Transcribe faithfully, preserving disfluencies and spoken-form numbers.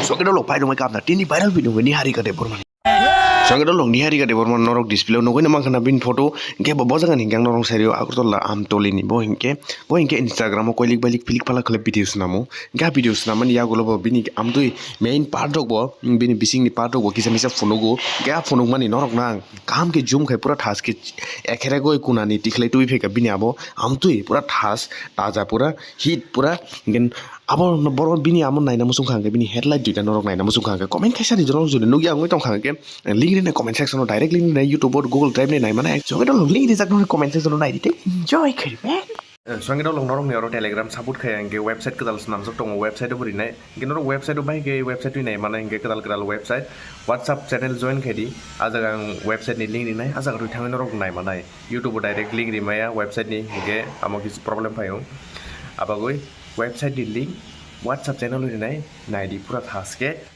Songke dolok pai rwmai kapna tini viral video ni Niharika Debbarma. Songke dolok Niharika Debbarma norok display o nugui na mankha na bini photo, hingke bo, bo jaga ni hingke ang norok sai rio Agartala Amtoli ni bo hingke, bo hingke Instagram o koilik bailik pilik palak khlai video swnamo. Hingke a video swnam mani yagulo bo bini amtwi main part rok bo, bini bising ni part rok bo kisa misa phunugo. Hingke a phunuk mani norok nang kaham khe zoom khai pura thas khe ekhere goi kuna ni tikhlai twi phaikha bini abo amtwi pura thas taja pura hit pura hingke abo no borok bini amo naina muchung kha hingke bini headlight duita norok naina muchung kha hingke comment khaisa di norok jodi nugya wngwi tong kha hingke link rini comment section o direct link rini YouTube o Google Drive ni nai mane songke dolok link rijak noni comment section o nai di tei enjoy khai man. Songke dolok norok ni oro Telegram support khai hingke website kwtal swnamjak tongo website o bo rinai hingke norok website o bai hingke website o nai mane hingke kwtal kwtal website WhatsApp channel join khai di a jaga ang website ni link rinai a jaga rwi thangwi norok nai manai YouTube o direct link rimaya website ni hingke amo kis problem phaio abagwi website ni link WhatsApp channel o rinai nai di pura thas khe.